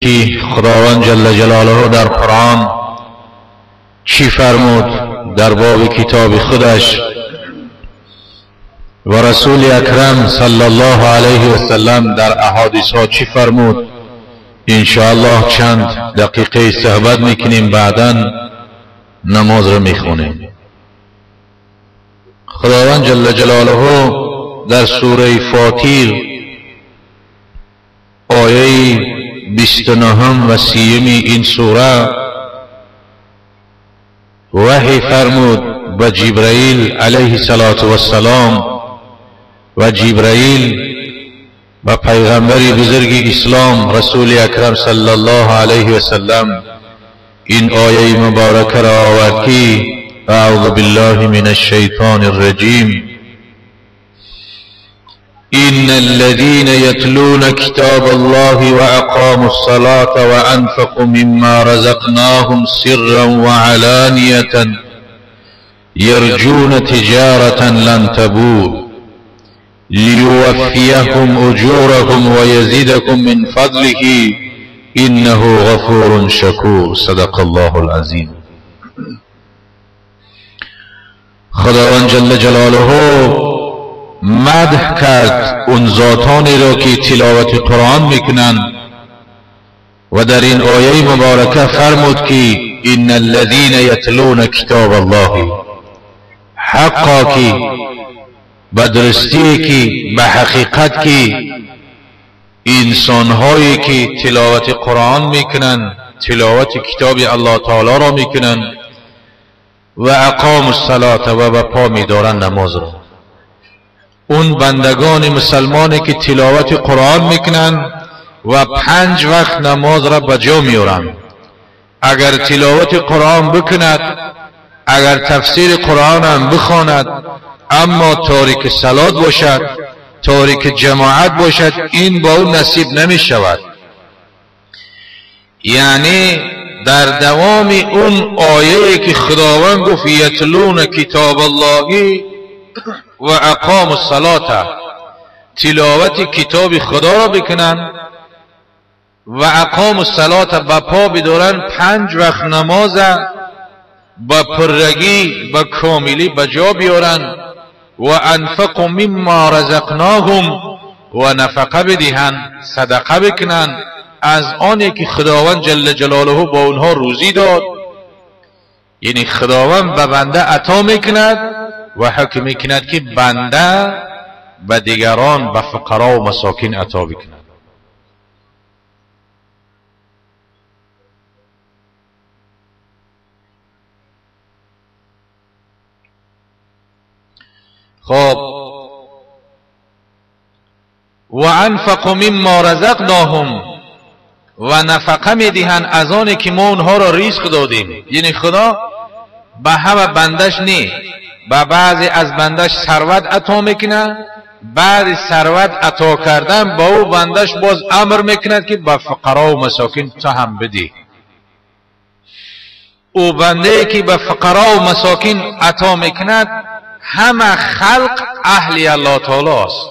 که خداوند جل جلاله در قرآن چی فرمود در باب کتاب خودش و رسول اکرم صلی الله علیه و سلم در احادیث ها چی فرمود. انشاءالله چند دقیقه صحبت میکنیم، بعدا نماز را میخونیم. خداوند جل جلاله در سوره فاطر آیه 29 و 30 این سوره وحی فرمود به جبرائیل علیه السلام و جبرائیل و پیغمبر بزرگ اسلام رسول اکرم صلی الله علیه و سلم این آیه مبارکه را آورد که اعوذ بالله من الشیطان الرجیم إن الذين يتلون كتاب الله وأقاموا الصلاة وأنفقوا مما رزقناهم سرا وعلانية يرجون تجارة لن تبور ليوفيهم أجورهم ويزيدكم من فضله إنه غفور شكور. صدق الله العظيم. خداوند جل جلاله مدح کرد اون ذاتانی را که تلاوت قرآن میکنند و در این آیه مبارکه فرمود که ان الذین یتلون کتاب الله، حقا که به درستی که به حقیقت که انسانهایی که تلاوت قرآن میکنند، تلاوت کتاب الله تعالی را میکنند و اقام الصلاة و به پا میدارند نماز را، اون بندگان مسلمانی که تلاوت قرآن میکنن و 5 وقت نماز را به جا میارن، اگر تلاوت قرآن بکند، اگر تفسیر قرآن هم بخواند، اما تاریک صلات باشد، تاریک جماعت باشد، این با او نصیب نمی شود. یعنی در دوام اون آیه که خداوند گفت یتلون کتاب الله و اقام الصلاة، تلاوت کتاب خدا را بکنن و اقام الصلاة به پا بدارن، 5 وقت نماز با پرگی با کاملی به جا بیارن و انفقوا مما رزقناهم و نفقه بدهن، صدقه بکنن از آنی که خداوند جل جلاله با اونها روزی داد. یعنی خداوند به بنده عطا میکند و حکم میکند که بنده به دیگران، به فقرا و مساکین عطا بکند. خب و انفقوا مما رزقناهم و نفقه میدهند از آنی که ما اونها را رزق دادیم. یعنی خدا به همه بندش نی، به بعضی از بندش ثروت عطا میکنه، بعد ثروت عطا کردن با او بندش باز امر میکند که به فقرا و مساکین تو هم بدی. او بنده که به فقرا و مساکین عطا میکند همه خلق اهل الله تعالی است.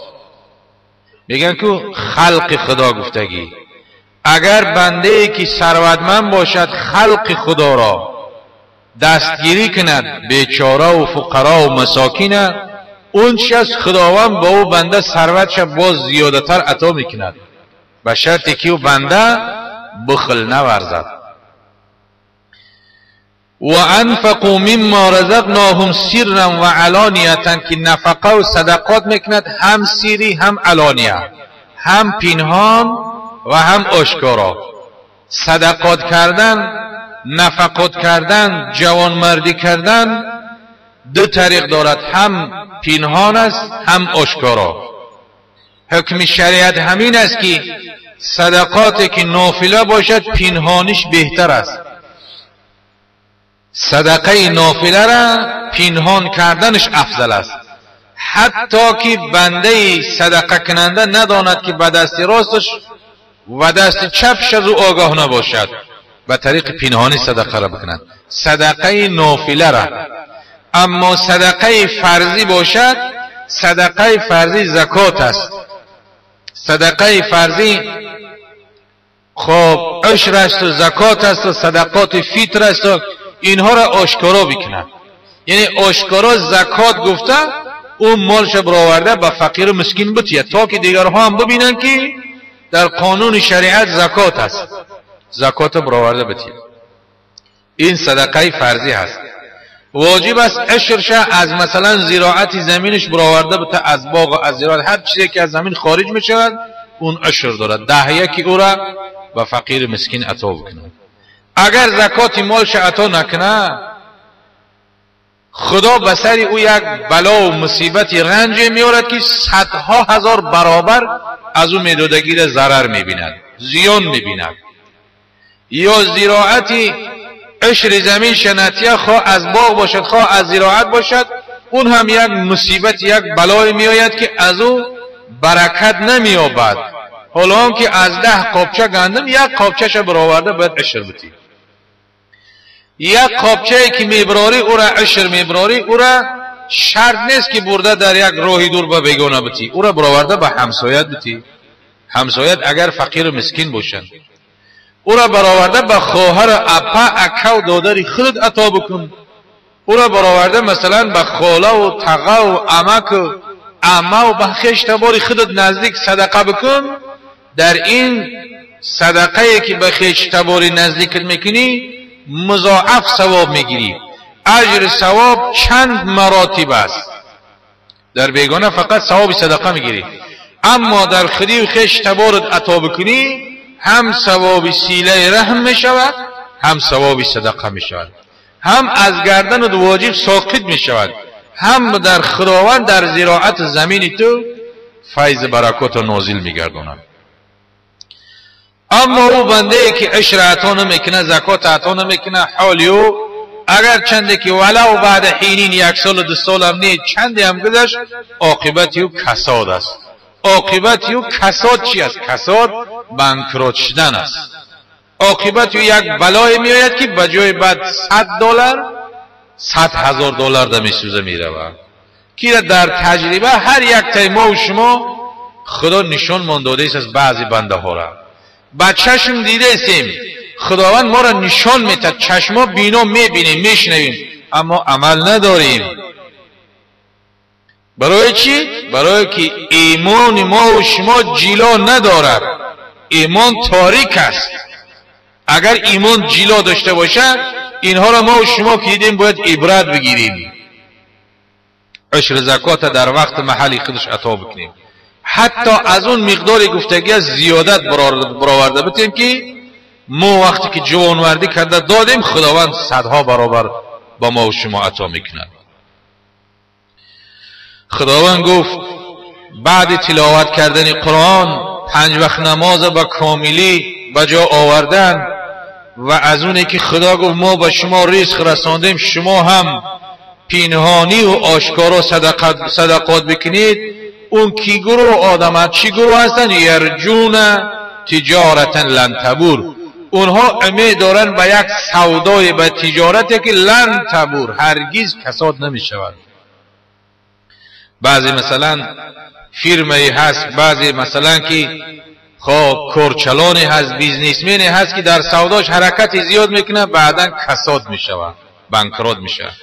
میگن که خلق خدا گفتگی، اگر بنده که ثروتمند باشد خلق خدا را دستگیری کند، بیچاره و فقرا و مساکین، اون شخص خداوند با او بنده ثروتش باز زیادتر عطا میکند، به شرطی که او بنده بخل نورزد. و انفقوا مما رزقناهم سرا و علانیه، که نفقه و صدقات میکند هم سری هم علانیه، هم پنهان و هم آشکارا. صدقات کردن، نفقات کردن، جوانمردی کردن دو طریق دارد، هم پنهان است هم آشکارا. حکم شریعت همین است که صدقاتی که نافله باشد پنهانش بهتر است. صدقه نافله را پنهان کردنش افضل است، حتی که بنده صدقه کننده نداند که به دست راستش و دست چپش از او آگاه نباشد، به طریق پنهانی صدقه را بکنند، صدقه نافله را. اما صدقه فرضی باشد، صدقه فرضی زکات است. صدقه فرضی خب عشر است و زکات است و صدقات فطر است و اینها را آشکارا بکنه. یعنی آشکارا زکات گفته اون مالش برآورده به فقیر و مسکین بتیه تا که دیگرها هم ببینن که در قانون شریعت زکات است، زکات برآورده بتیه. این صدقه فرضی هست. واجب است عشرش از مثلا زراعت زمینش برآورده بته، از باغ و از زراعت هر چیزی که از زمین خارج میشود اون عشر دارد، 10 او را به فقیر مسکین عطا بکنه. اگر زکات مالش عطا نکنه خدا به سر او یک بلا و مصیبت رنج میارد که صدها هزار برابر از او میدادگی را ضرر میبیند، زیان میبیند. یا زراعت عشر زمین شنتیه، خواه از باغ باشد خواه از زراعت باشد، اون هم یک مصیبت یک بلای میآید که از او برکت نمییابد. حالا هم که از 10 قابچه گندم یک قابچه‌ش برآورده باید عشر بتی. یک قابچه که میبراری او را عشر میبراری، او را شرط نیست که برده در یک راه دور به بیگانه بتی، او را برآورده به همسایت بتی. همسایت اگر فقیر و مسکین باشند او را برآورده به خواهر اپا اکا و دادر خودت عطا بکن. او را برآورده مثلا به خاله و تقه و عمک و عمه و به خویش تبار خودت نزدیک صدقه بکن. در این صدقه که به خویش تبار نزدیکت میکنی مضاعف ثواب میگیری. اجر ثواب چند مراتب است. در بیگانه فقط ثواب صدقه میگیری، اما در خودی و خویش تبارت عطا بکنی هم ثواب سیله رحم می شود، هم ثواب صدقه می شود، هم از گردن واجب ساقط می شود، هم در خداوند در زراعت زمین تو فیض برکات نازل می گرداند. اما او بنده ای که عشر عطا نمیکنه، زکات عطا نمیکنه، حالی او اگر چنده که ولو بعد حینین 1 سال و 2 سال هم نه چندی هم گذشت، عاقبت او کساد است. عاقبت او کساد چی است؟ کساد بانکروت شدن است. عاقبت او یک بلای میآید که به جای بعد $100 100,000 دلار در میسوزه میرود. که در تجربه هر یک تای ما و شما خدا نشان مان داده است از بعضی بنده ها را. با چشم دیده استیم، خداوند ما را نشان میتد، چشما بینا میبینیم میشنویم، اما عمل نداریم. برای چی؟ برای که ایمان ما و شما جلا ندارد. ایمان تاریک است. اگر ایمان جلا داشته باشد اینها را ما و شما که دیدیم باید عبرت بگیریم. عشر زکات در وقت محلی خودش عطا بکنیم، حتی از اون مقدار گفتگی از زیادت برآورده بتیم که ما وقتی که جوانمردی کرده دادیم خداوند صدها برابر با ما و شما عطا میکند. خداوند گفت بعد تلاوت کردن قرآن، 5 وقت نماز با کاملی به جا آوردن و از اونی که خدا گفت ما به شما رزق رساندیم شما هم پینهانی و آشکارا صدقات بکنید. اون کی گروه آدم چی گروه هستن؟ یرجون تجارتا لن تبور. اونها امید دارن به یک سودای به تجارتی که لن تبور، هرگز کساد نمی شود. بعضی مثلا فیرمایی هست، بعضی مثلا که خب کورچلانی هست، businessman ی هست که در سوداش حرکت زیاد میکنه، بعدا کساد می شود، bankrupt می شود.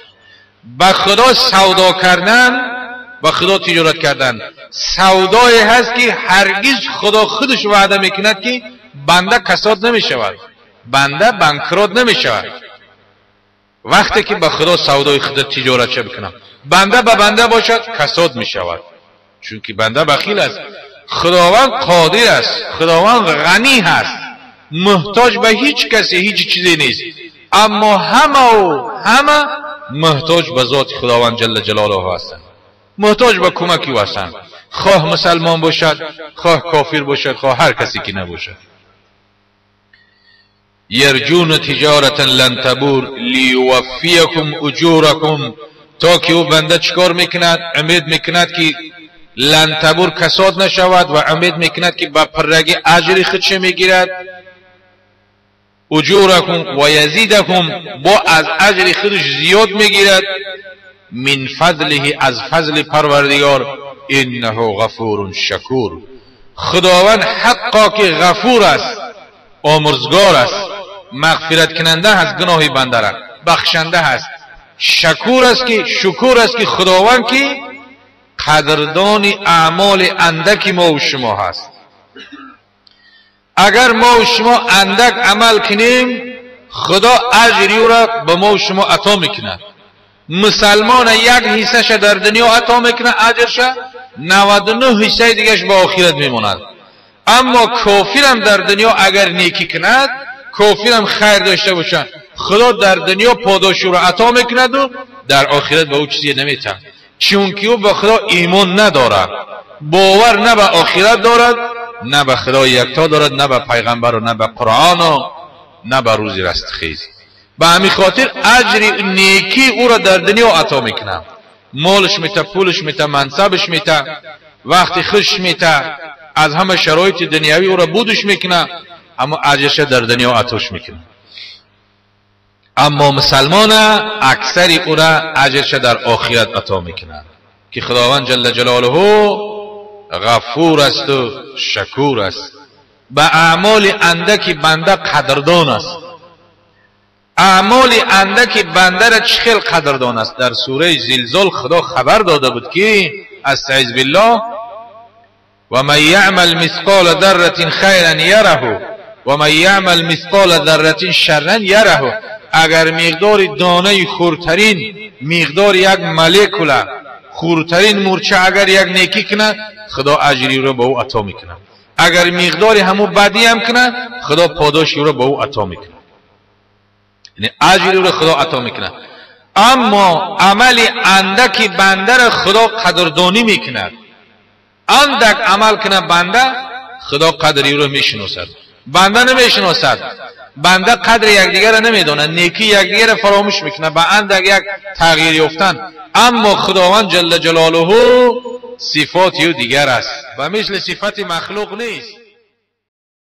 به خدا سودا کردن، با خدا تجارت کردن، سودایی هست که هرگز خدا خودش وعده میکند که بنده کساد نمی شود، بنده bankrupt نمی شود. وقتی که به خدا سودای خود تجارت چه بکنم، بنده به بنده باشد کساد می شود، چون که بنده بخیل است. خداوند قادر است، خداوند غنی هست، محتاج به هیچ کسی هیچ چیزی نیست، اما همه و همه محتاج به ذات خداوند جل جلاله هستند، محتاج به کمکی هستند، خواه مسلمان باشد، خواه کافر باشد، خواه هر کسی که نباشد. یرجون تجارتا لن تبور لیوفیکم اجورکم، تا که او بنده چکار میکند؟ امید میکند که لن تبور کساد نشود و امید میکند که با پرگی اجر خودش میگیرد. اجورکم و یزیدکم، با از اجر خودش زیاد میگیرد. من فضله، از فضل پروردگار، انه غفور شکور. خداوند حقا که غفور است، آمرزگار است، مغفرت کننده هست گناه بنده را، بخشنده هست، شکور است که شکور است که خداوند که قدردان اعمال اندک ما و شما هست. اگر ما و شما اندک عمل کنیم خدا اجری او را به ما و شما عطا میکنه. مسلمان یک حصه در دنیا عطا میکنه اجرش، 99 حصه دیگهش به آخرت میماند. اما کافرم در دنیا اگر نیکی کند، کافرم خیر داشته باشه، خدا در دنیا پاداش او را عطا میکند و در آخرت به او چیزی نمیته، چون که او به خدا ایمان ندارد، باور نه به آخرت دارد، نه به خدای یکتا دارد، نه به پیغمبر و نه به قرآن و نه به روز رستخیز. به همین خاطر اجر نیکی او را در دنیا عطا میکنه، مالش میته، پولش میته، منصبش میته، وقتی خوش میته، از همه شرایط دنیوی او را بودش میکنه، اما اجرش در دنیا عطاش میکنه. اما مسلمان اکثری او را اجرش در آخرت عطا میکنه که خداوند جل جلاله غفور است و شکور است. به اعمال اندک بنده قدردان است. اعمال اندک بنده را چه خیل قدردان است. در سوره زلزال خدا خبر داده بود که استعیذ بالله و من یعمل مثقال ذره خیرا یره و من یعمل مثقال ذره شرا یره. اگر مقدار دانه خردترین، مقدار یک مولکول خردترین مورچه اگر یک نیکی کنه، خدا اجری رو به او عطا میکنه. اگر مقدار همو بدی هم کنه، خدا پاداش رو به او عطا میکنه، یعنی اجری رو خدا عطا میکنه. اما عمل اندک بنده را خدا قدردانی میکند. اندک عمل کنه بنده، خدا قدری رو میشناسد. بنده نمیشناسد، بنده قدر یکدیگر را نمیدونه، نیکی یکدیگر را فراموش میکنه، به اندک یک تغییر یافتن. اما خداوند جل جلاله صفات او دیگر است و مثل صفت مخلوق نیست.